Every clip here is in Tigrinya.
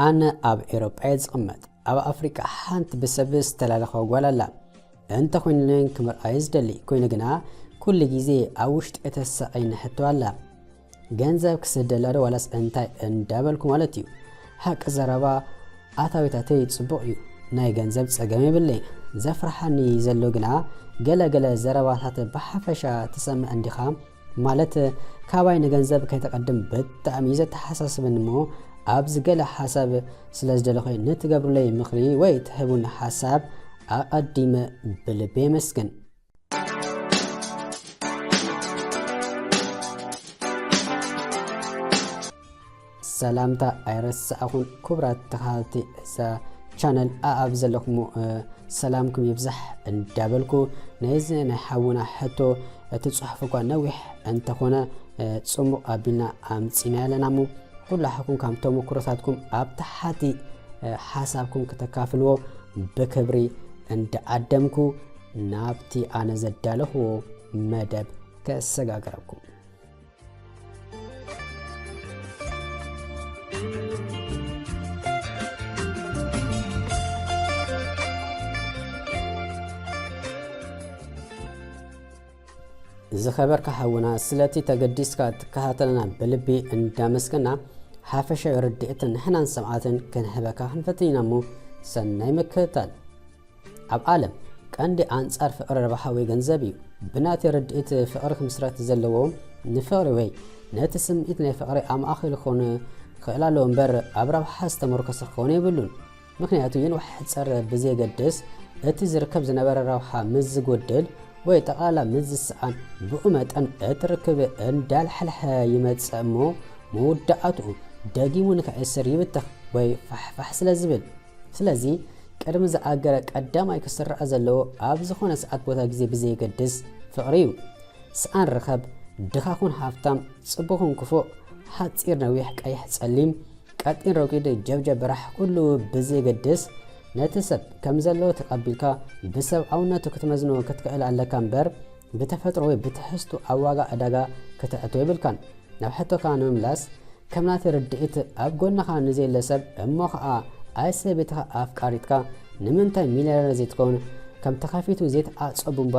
ኣነ ኣብ ኤውሮጳ እየ ዝቕመጥ። ኣብ ኣፍሪቃ ሓንቲ ብሰብ ዝተላለኸ ጓል ኣላ። እንተኾይኑለይን ክምርኣየ ዝደሊ፣ ኮይኑ ግና ኩሉ ግዜ ኣብ ውሽጢ እተሳቐየኒ ሕቶ ኣላ። ገንዘብ ክስደላ ዶ ዋላስ እንታይ እንዳበልኩ ማለት እዩ። ሓቂ ዘረባ ኣታዊታተይ ጽቡቕ እዩ። ናይ ገንዘብ ጸገም የብለይን። ዘፍርሓኒ ዘሎ ግና ገለ ገለ ዘረባታት ብሓፈሻ ትሰምዕ እንዲኻ? ማለት ካባይ ንገንዘብ ከይተቐድም ብጣዕሚ እዩ ዘተሓሳስበኒ እሞ ኣብዚ ገለ ሓሳብ ስለ ዝደለኹ ንትገብሩለይ ምኽሪ ወይ ትህቡኒ ሓሳብ ኣቐዲመ ብልቢ የመስግን። ሰላምታ ኣይረሳዕኹን ክቡራት ተኸታተልቲ እዛ ቻነል ኣኣብ ዘለኹም፣ እ፣ ሰላምኩም ይብዛሕ እንዳበልኩ፣ ናይዚ ናይ ሓውና ሕቶ እቲ ጽሑፍ እኳ ነዊሕ እንተኾነ፣ እ፣ ጽሙቕ ኣቢልና ኣምጺና ኣለና እሞ፣ ኩላሕኩም ካብ ተመኩሮታትኩም ኣብ ታሕቲ፣ እ፣ ሓሳብኩም ከተካፍልዎ ብክብሪ እንዳኣደምኩ፣ ናብቲ ኣነ ዘዳለኽዎ መደብ ከሰጋግረኩም። ዝኸበርካ ሓውና፣ ስለቲ ተገዲስካ ትከታተለና ብልቢ እንዳመስገና፣ ሓፈሻዊ ርድኢት ንሕናን ሰማዕትን ክንህበካ ክንፈትን ኢና እሞ፣ ሰናይ ምክትታል። ኣብ ዓለም ቀንዲ ኣንጻር ፍቕሪ ረብሓ ወይ ገንዘብ እዩ። ብናተይ ርድኢት፣ ፍቕሪ ክምስረት ዘለዎ ንፍቕሪ ወይ ነቲ ስምዒት ናይ ፍቕሪ ኣብ ማእከል ክኾን ክኽእል ኣለዎ እምበር፣ ኣብ ረብሓ ዝተመርኮሰ ክኸውን የብሉን። ምኽንያቱ፣ ይንዋሕ ይሕጸር ብዘየገድስ፣ እቲ ዝርከብ ዝነበረ ረብሓ ምስ ዝጎድል ወይ ጠቕላላ ምስ ዝሰኣን፣ ብኡ መጠን እቲ ርክብ እንዳልሓልሐ ይመጽእ እሞ፣ መወዳእትኡ ደጊሙ ንኽዕስር ይብተኽ ወይ ፋሕፋሕ ስለ ዝብል። ስለዚ፣ ቅድሚ ዝኣገረ ቀዳማይ ክስራዕ ዘለዎ ኣብ ዝኾነ ሰዓት፣ ቦታ፣ ግዜ ብዘየገድስ ፍቕሪ እዩ። ሰኣን ርኸብ፣ ድኻ ኩን ሃፍታም፣ ጽቡቕ ኩን ክፉእ፣ ሓጺር ነዊሕ፣ ቀይሕ ጸሊም፣ ቀጢን ረጒድ፣ ጀብጀብ በራሕ፣ ኩሉ ብዘየገድስ ነቲ ሰብ ከም ዘለዎ ተቐቢልካ ብሰብኣውነቱ ክትመዝኖ ክትክእል ኣለካ እምበር ብተፈጥሮ ወይ ብትሕዝቱ ኣብ ዋጋ ዕዳጋ ከተእቶ የብልካን። ናብ ሕቶኻ ንምምላስ፣ ከም ናተይ ርድኢት፣ ኣብ ጎንኻ ንዘየለ ሰብ እሞ ኸኣ ኣይ ሰበይትኻ ኣፍቃሪትካ ንምንታይ ሚልዮነር ዘይትከውን? ከም ተኸፊቱ ዘይተዓጾ ቡምባ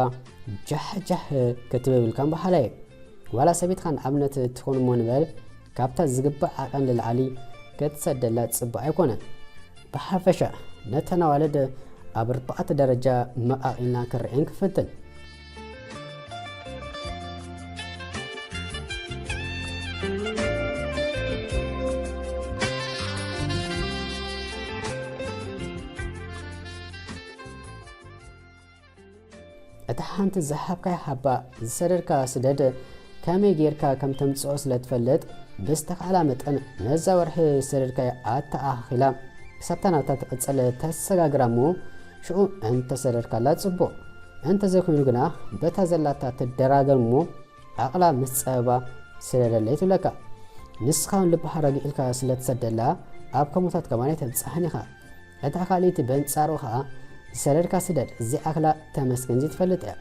ጃሕ ጃሕ ክትብል ከም በሃላይ። ዋላ ሰበይትኻ ንኣብነት ትኹን እሞ ንበል፣ ካብታ ዝግባእ ዓቐን ንላዕሊ ክትሰደላ ጽቡቕ ኣይኮነን። ብሓፈሻ፣ ነተን ኣዋልድ ኣብ ኣርባዕተ ደረጃ መቓቒልና ክንርእየን ክፍትን። እታ ሓንቲ ዝሃብካያ ሃባ፣ ዝሰደድካ ስደድ፣ ከመይ ጌርካ ከም ተምጽኦ ስለ ትፈልጥ፣ ብዝተኻእላ መጠን ነዛ ወርሒ ዝሰደድካያ ኣተኣኻኺላ ክሳብታ ናብታ ትቕጽል ተሰጋግራ እሞ፣ ሽዑ እንተሰደድካላ ጽቡቕ። እንተዘይኮይኑ ግና፣ በታ ዘላታ ትደራደር እሞ፣ ዓቕላ ምስ ጸበባ ስደደለይ ትብለካ። ንስኻ እውን ልብኻ ረጊዕልካ ስለ ትሰደላ፣ ኣብ ከምኡታት ከማን ኣይተብጽሓን ኢኻ። እታ ካልኣይቲ በንጻሩ ኸኣ፣ ዝሰደድካ ስደድ፣ ዘይኣክላ ተመስገን ዘይትፈልጥ እያ።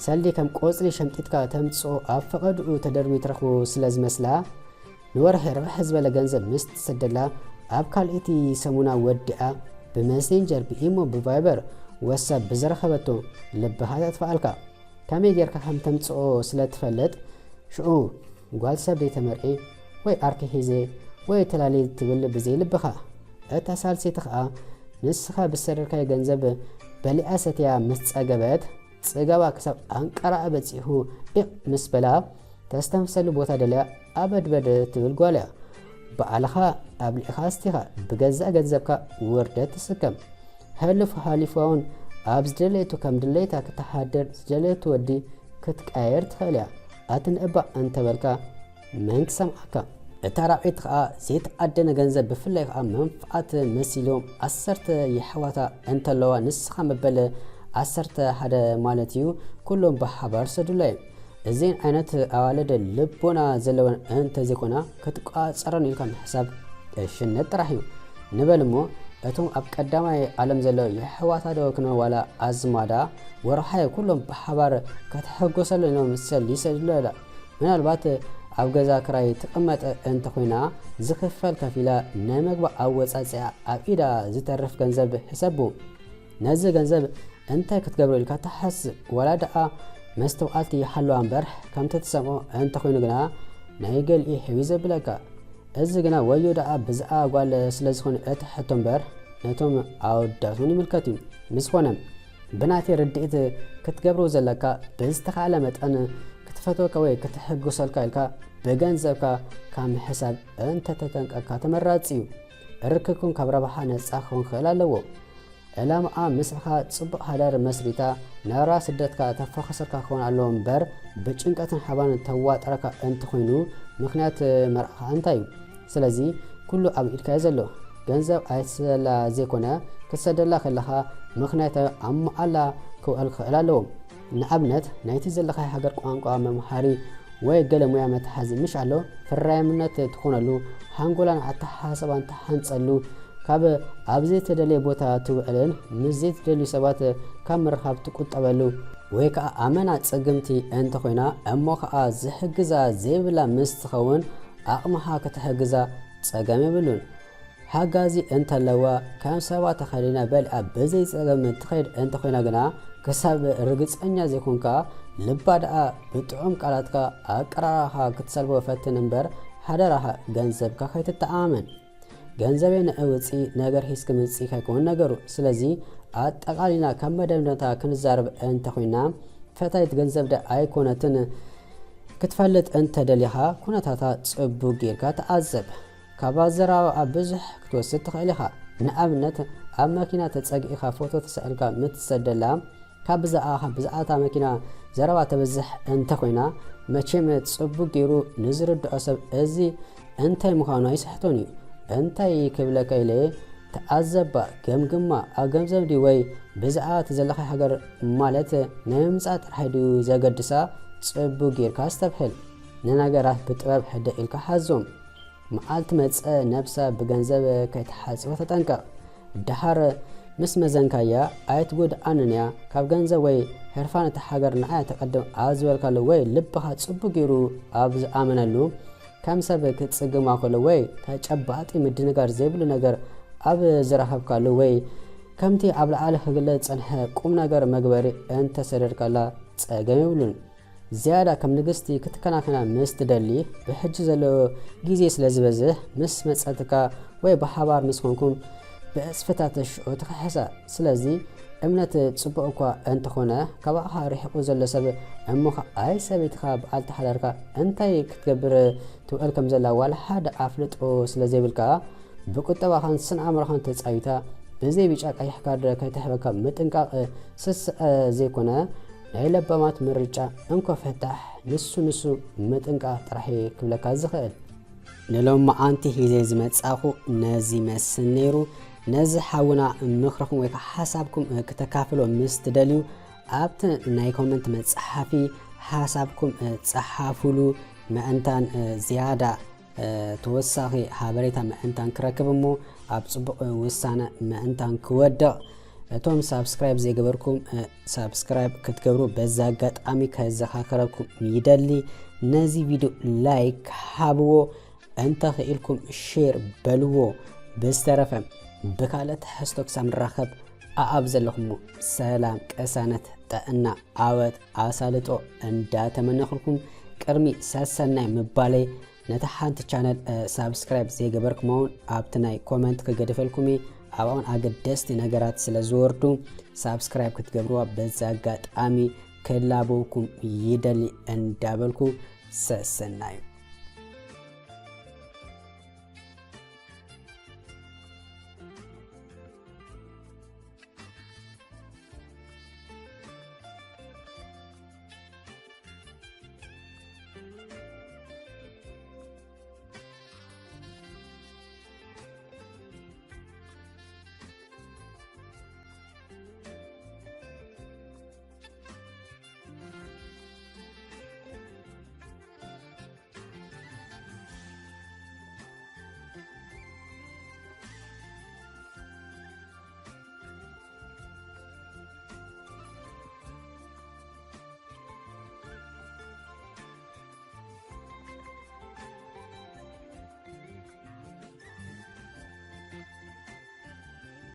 ሰልዲ ከም ቆጽሊ ሸምጢጥካ ተምጽኦ፣ ኣብ ፈቐድኡ ተደርብዩ ትረኽቦ ስለ ዝመስላ፣ ንወርሒ ርብሕ ዝበለ ገንዘብ ምስ ትሰደላ፣ ኣብ ካልኣይቲ ሰሙና ወዲኣ ብመሴንጀር፣ ብኢሞ፣ ብቫይበር፣ ወሳብ ብዝረኸበቶ ልብኻ ተጥፍኣልካ። ከመይ ጌርካ ከም ተምጽኦ ስለ ትፈልጥ፣ ሽዑ ጓል ሰብ ደይተመርዒ ወይ ዓርኪ ሒዘ ወይ ተላልየ ትብል ብዘይ ልብኻ። እታ ሳልሰይቲ ኸኣ ንስኻ ብዝሰደድካዮ ገንዘብ በሊዓ ሰትያ ምስ ጸገበት፣ ጽጋባ ክሳብ ኣንቀራኣ በጺሑ ኢቕ ምስ በላ፣ ተስተንፍሰሉ ቦታ ደልያ ኣበድበድ ትብል ጓል እያ። ባዕልኻ ኣብሊዕኻ ኣስቲኻ ብገዛእ ገንዘብካ ውርደት ትስከም። ሕሉፍ ሓሊፉ እውን ኣብ ዝደለየቱ ከም ድሌታ ክትሓድር፣ ዝደለየቱ ወዲ ክትቀያየር ትኽእል እያ። ኣትንእባእ እንተበልካ መን ክሰምዓካ? እታ ራብዐይቲ ኸኣ ዘይተኣደነ ገንዘብ፣ ብፍላይ ኸኣ መንፍዓት መሲሎም ዓሰርተ የሕዋታ እንተለዋ፣ ንስኻ መበል ዓሰርተ ሓደ ማለት እዩ፣ ኩሎም ብሓባር ሰዱላ እዮም። እዚን ዓይነት ኣዋልድ ልቦና ዘለወን እንተዘይኮና፣ ክትቋጸረን ኢልካ ምሕሳብ ቅሽነት ጥራሕ እዩ። ንበል እሞ፣ እቶም ኣብ ቀዳማይ ዓለም ዘለዉ የሕዋታ ዶ ክንበል ዋላ ኣዝማዳ፣ ወርሓይ ኩሎም ብሓባር ከተሐጎሰሎም ኢሎም ሰልዲ ይሰዱላ። ምናልባት ኣብ ገዛ ክራይ ትቕመጥ እንተኾይና፣ ዝኽፈል ከፊላ ናይ መግቢ ኣወጻጽኣ ኣብ ኢዳ ዝተርፍ ገንዘብ ሕሰቡ። ነዚ ገንዘብ እንታይ ክትገብሮ ኢልካ ትሓስብ? ዋላ ደኣ መስተውዓልቲ ይሃልዋ እምበር፣ ከምቲ ትሰምዖ እንተኾይኑ ግና ናይ ገሊኡ ሕዊ ዘብለካ። እዚ ግና ወዮ ደኣ ብዝኣ ጓል ስለ ዝኾነ እቲ ሕቶ እምበር፣ ነቶም ኣወዳት እውን ይምልከት እዩ። ብዝኾነ፣ ብናተይ ርድኢት ክትገብሮ ዘለካ፣ ብዝተኻእለ መጠን ክትፈትወካ ወይ ክትሕጉሰልካ ኢልካ ብገንዘብካ ካብ ምሕሳብ እንተተጠንቀቅካ ተመራጺ እዩ። ርክብኩም ካብ ረብሓ ነጻ ክኸውን ክኽእል ኣለዎ። ዕላማኣ ምስኻ ጽቡቕ ሓዳር መስሪታ ናብራ ስደትካ ተፋኸሰልካ ክኸውን ኣለዎ እምበር፣ ብጭንቀትን ሓባን ተዋጥረካ እንተኾይኑ፣ ምኽንያት መርዓኻ እንታይ እዩ? ስለዚ ኩሉ ኣብ ኢድካ እዩ ዘሎ። ገንዘብ ኣይትሰደላ ዘይኮነ፣ ክትሰደላ ከለኻ ምኽንያታዊ ኣማኣላ ክውዕል ክኽእል ኣለዎ። ንኣብነት፣ ናይቲ ዘለኻዮ ሃገር ቋንቋ መምሃሪ ወይ ገለ ሞያ መትሓዚ ምሽ ኣሎ፣ ፍራይምነት ትኾነሉ፣ ሓንጎላን ኣተሓሳስባን ትሓንጸሉ፣ ካብ ኣብ ዘይተደልየ ቦታ ትውዕልን ምስ ዘይትደልዩ ሰባት ካብ ምርኻብ ትቁጠበሉ፣ ወይ ከኣ ኣመና ጽግምቲ እንተኾይና እሞ ከኣ ዝሕግዛ ዘይብላ ምስ ትኸውን፣ ዓቕምኻ ክትሕግዛ ጸገም የብሉን። ሓጋዚ እንተለዋ፣ ከም ሰባት ተኸዲና በሊዓ ብዘይ ጸገም ትኸይድ እንተኾይና ግና፣ ክሳብ ርግጸኛ ዘይኮንካ፣ ልባ ደኣ ብጥዑም ቃላትካ ኣቀራርባኻ ክትሰልቦ ፈትን እምበር፣ ሓደራኻ ገንዘብካ ከይትተኣማመን። ገንዘበይ ንዒ ውጺ ነገር ሒዝኪ ምጺ ከይከውን ነገሩ። ስለዚ ኣጠቓሊልና ካብ መደምደምታ ክንዛረብ እንተኾይና፣ ፈታይት ገንዘብ ደ ኣይኮነትን። ክትፈልጥ እንተደሊኻ፣ ኩነታታ ጽቡቕ ጌርካ ተዓዘብ። ካብ ኣዘራርባኣ ብዙሕ ክትወስድ ትኽእል ኢኻ። ንኣብነት፣ ኣብ መኪና ተጸጊዕካ ፎቶ ተሳኢልካ ምስ ትሰደላ፣ ካብ ብዛኣ፣ ካብ ብዛኣታ መኪና ዘረባ ተበዝሕ እንተኾይና፣ መቸም ጽቡቕ ጌሩ ንዝርድኦ ሰብ እዚ እንታይ ምዃኑ ኣይስሕቶን እዩ። እንታይ ክብለካ ኢለ፣ ተዓዘባ፣ ገምግማ፣ ኣብ ገንዘብ ድዩ ወይ ብዛኣ እቲ ዘለኻዮ ሃገር፣ ማለት ናይ ምምጻእ ጥራይ ድዩ ዘገድሳ? ጽቡቕ ጌርካ ኣስተብህል። ንነገራት ብጥበብ ሕድእ ኢልካ ሓዞም። መዓልቲ መጸ ነብሳ ብገንዘብ ከይትሓጽቦ ተጠንቀቕ። ደሓር ምስ መዘንካያ ኣይትጎድኣንን እያ። ካብ ገንዘብ ወይ ህርፋን እታ ሃገር ንዓይ ተቐድም ኣብ ዝበልካሉ ወይ ልብኻ ጽቡቕ ጌሩ ኣብ ዝኣመነሉ፣ ከም ሰብ ክትጽግማ ከሎ ወይ ተጨባጢ ምድንጋር ዘይብሉ ነገር ኣብ ዝረኸብካሉ ወይ ከምቲ ኣብ ላዕሊ ክግለጽ ዝጸንሐ ቁም ነገር መግበሪ እንተሰደድካላ ጸገም የብሉን። ዝያዳ ከም ንግስቲ ክትከናኸና ምስ ትደሊ፣ ብሕጂ ዘሎ ግዜ ስለ ዝበዝሕ፣ ምስ መጸትካ ወይ ብሓባር ምስ ኮንኩም ብዕጽፍታት ሽዑ ትኽሕሳ። ስለዚ እምነት ጽቡቕ እኳ እንተኾነ፣ ካባኻ ርሒቑ ዘሎ ሰብ እሞ ኸኣ ኣይ ሰበይትኻ በዓልቲ ሓዳርካ እንታይ ክትገብር ትውዕል ከም ዘላ ዋላ ሓደ ኣፍልጦ ስለ ዘይብልካ፣ ብቁጠባኻን ስነ ኣእምሮኻን ተጻዊታ ብዘይ ብጫ ቀይሕ ካርድ ከይትሕበካ ምጥንቃቕ ስስዐ ዘይኮነ፣ ናይ ለባማት ምርጫ እንኮ ፍታሕ ንሱ ንሱ ምጥንቃቕ ጥራሕ እዩ ክብለካ ዝኽእል። ንሎማዓንቲ ሒዘ ዝመጻኹ ነዚ ይመስል ነይሩ። ነዚ ሓውና ምኽርኹም ወይ ከዓ ሓሳብኩም፣ እ፣ ክተካፍሎ ምስ ትደልዩ ኣብቲ ናይ ኮመንት መጽሓፊ ሓሳብኩም፣ እ፣ ጸሓፉሉ። ምእንታን፣ እ፣ ዝያዳ፣ እ፣ ተወሳኺ ሓበሬታ ምእንታን ክረክብ እሞ ኣብ ጽቡቕ፣ እ፣ ውሳነ ምእንታን ክወድቕ። እቶም ሳብስክራይብ ዘይገበርኩም፣ እ፣ ሳብስክራይብ ክትገብሩ በዚ ኣጋጣሚ ከዘኻኽረኩም ይደሊ። ነዚ ቪድዮ ላይክ ሃብዎ፣ እንተኽኢልኩም ሼር በልዎ። ብዝተረፈ ብካልእ ትሕዝቶ ክሳብ ንራኸብ ኣኣብ ዘለኹሞ ሰላም፣ ቅሳነት፣ ጥዕና፣ ዓወት፣ ኣሳልጦ እንዳተመነኹልኩም ቅድሚ ሰሰናይ ምባለይ ነታ ሓንቲ ቻነል፣ እ፣ ሳብስክራይብ ዘይገበርኩማ እውን ኣብቲ ናይ ኮመንት ክገድፈልኩም እየ። ኣብኣውን ኣገደስቲ ነገራት ስለ ዝወርዱ ሳብስክራይብ ክትገብርዋ በዚ ኣጋጣሚ ክላበውኩም ይደሊ እንዳበልኩ ሰሰናዩ።